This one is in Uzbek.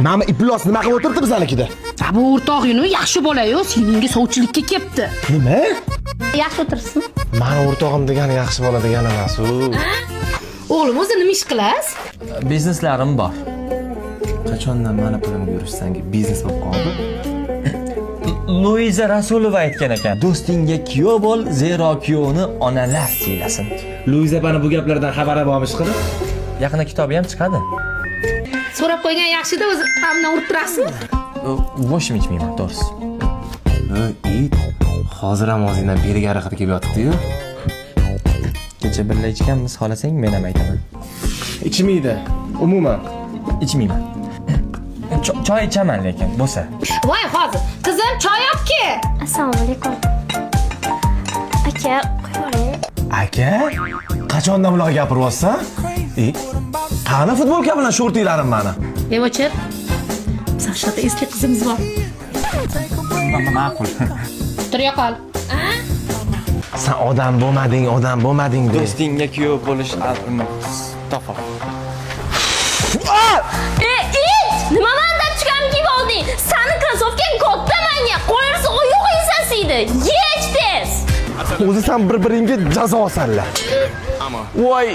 Mana iflos nima qilib o'tiribdi bizanikida? Ha, bu o'rtog'ing yaxshi bola-yu, seningga sovchilikka kelibdi. Nima? Yaxshi o'tirsin. Mani o'rtog'im degani yaxshi bola degani emas u. O'g'lim, o'zi nima ish qilasiz? Bizneslarim bor. Qachondan mani pulimga yurishsanki biznes bo'lib qoldi? Luiza Rasulova aytgan ekan: "Do'stingga kuyov bo'l, zero kuyovni onalar siylasin." Luiza opani bu gaplardan xabari bormish qilib. Yaqinda kitobi ham chiqadi. So'rab qo'ygan yaxshida, o'zi qamdan urib turasizmi? Voshim ichmayman, to'g'risi. Ey, it. Hozir ham og'zingdan bergari hidi kelib yotibdi-yu. Kecha birga ichganmiz, xohlasang men ham aytaman. Ichmaydi. Umuman. Ichmayman. Choy ichaman lekin, bo'lsa. Voy, hozir. Qizim, choy olib kel. Assalomu alaykum. Aka, qo'yib yuboring. Aka, qachondan bunaqa gapiryapsan? E, qani futbolka bilan shortilarim mani? Ey, o'chir. Shunaqa eski qizimiz bor. Ma'qul. Tur yo'qol. San odam bo'lmading, odam bo'lmading de. Do'stingga kuyov bo'lish tofa. E, it! Nima mandan chiqam kiyib olding? Sani krossovkang katta manga. Qo'yirsa oyog'ing sasiydi. Yech tez. O'zi san bir-biringga jazosanlar. Voy.